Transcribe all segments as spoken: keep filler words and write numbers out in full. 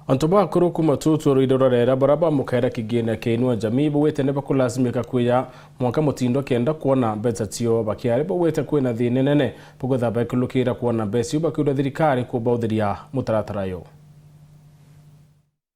Antu bakuru kuuma Tutu ruiri rwa Rera baria bamukaira kigina kia Inua Jamii bauite ni bakulasimika kwija mwanka mutindo kenda kwona mbeca cio bakiari bauite kwina thina inene, bugwitha bakilukira kwona mbeca iu bakiuria thirikari kubauthiria mutaratara uyu.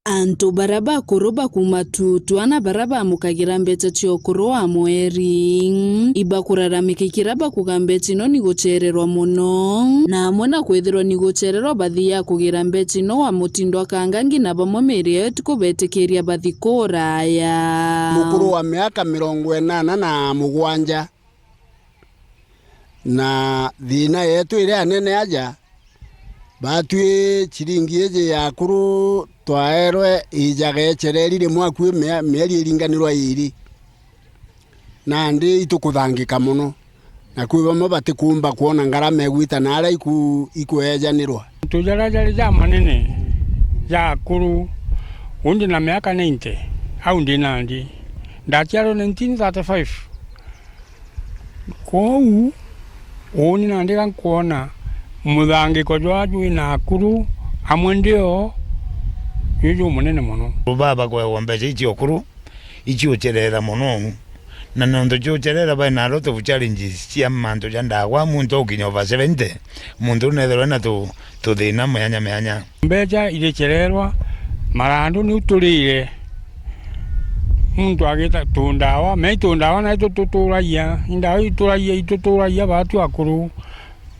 Antu baria bakuru ba kuuma Tutu ana baria bamukagira mbeca cia ukuru wa mweri, ibakuraramika ikira bakuga mbeca ino ni gucererwa mono, na amwe na kwithirwa ni gucererwa bathiaga kugira mbeca ino wa mutindo akanga ngina bamwe miiri yao itikubetikiria bathi kuraya. Mukuru wa miaka mirongo inana na mugwanja. Na thiina yeetu iria anene aja, baatwi ciringi iji ya akuru twaerwe ijaga icereri rimwe akui mia-, mieri iringanirwa iiri. Nandi itukuthangika mono, na kwi bamwe batikuumba kwona ngarama igwita na aria iku-, ikweejanirwa. Mantu jaria jari jamanene ja akuru, uu ndi na miaka ninety, au ndi nandi. Ndaciarwe nineteen thirty-five. Kwou, uuni nandi gankwona muthangiko jwa jwi na akuru amwe ndio ju jumunene mono. Baba kwewa mbeca ici ukuru, ici ucerera mono. Na nontu ciucerera bai na lot of challenges cia mantu ja ndawa, muntu ukinya over seventy, muntu unethirwa na tu-, tuthina mianya mianya. Mbeca iricererwa, marandu niu turire. Muntu agita tundawa, me itundawa na itu tuturagia, indawa ituragia, ituturagia batu akuru,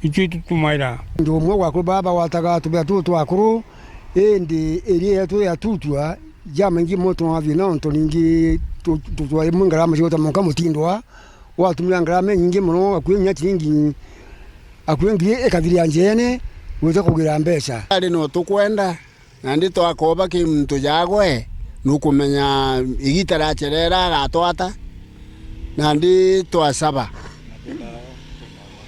itu itutumaira. Ndi umwe gwaku baba wataga tubea tu twakuru, indi iria yetu ya tutua, jamaingi mono twathina, ontu ningi tu-, tu-, twaimwe ngarama ciota monka mutindwa, watumira ngarama inyingi mono, akui nya ciringi, akui ngiri ikathiria njeene, gwita kugira mbeca. Ari no tukwenda, nandi twakoba ki muntu jagwe, nukumenya igita racerera agatwata, nandi twasaba.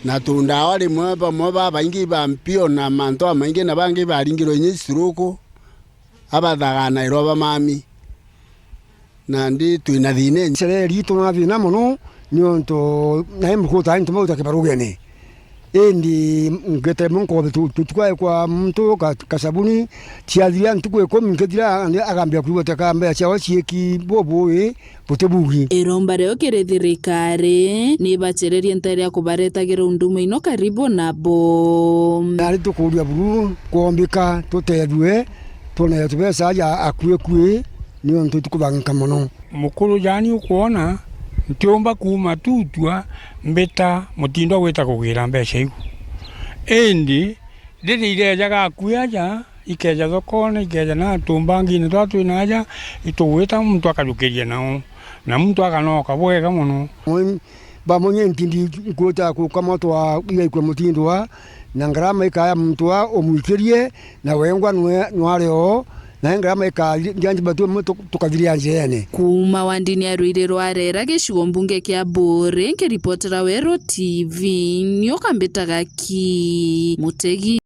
Na tundawa rimwe bamwe babaingi ba mpio na mantu amaingi na bangi baringirwe inya stroke, abathaganairwa bamami. Nandi twina thina ingi. Cereri ituma thina mono, niuntu nai mukuta antu bauta kibarugene. Indi ngete munkobe tu-, tutukae kwa muntu ka-, kasabuni, ciathira ntuku ikumi nkethira, agambia kwigua ta ka mbeca ciao ciiki bubui, buti bugi. Iromba rio kiri thirikari, ni ibacererie ntere ya kubaretagira unduma ino karibu nabo. Nari tukuria buru, kwombika, tutethue, twone tubeca aja akui akui, niuntu itukubangika mono. Mukuru jani ukwona, ntiumba kuuma tutua mbita mutindo gwita kugira mbeca iu. Indi riria irejaga akui aja, ikeja thokone, ikeja na tumbangine twa twina aja, itugwita muntu akajukiria nao, na muntu akanoka bwega mono. Mwe-, bamonye ntindi nkuta kukamotwa igaikua mutindwa, na ngarama ikaya muntu a umwikirie, na wengwa nwe-, nware oo, na ngarama ikaya njanji batu mwe tuk-, tukathiria njeene. Kuuma wandini ya Ruiri rwa Rera, gicigo mbunge kia Buuri, nkiripotera Weru T V, nioka mbitaga ki Mutegi.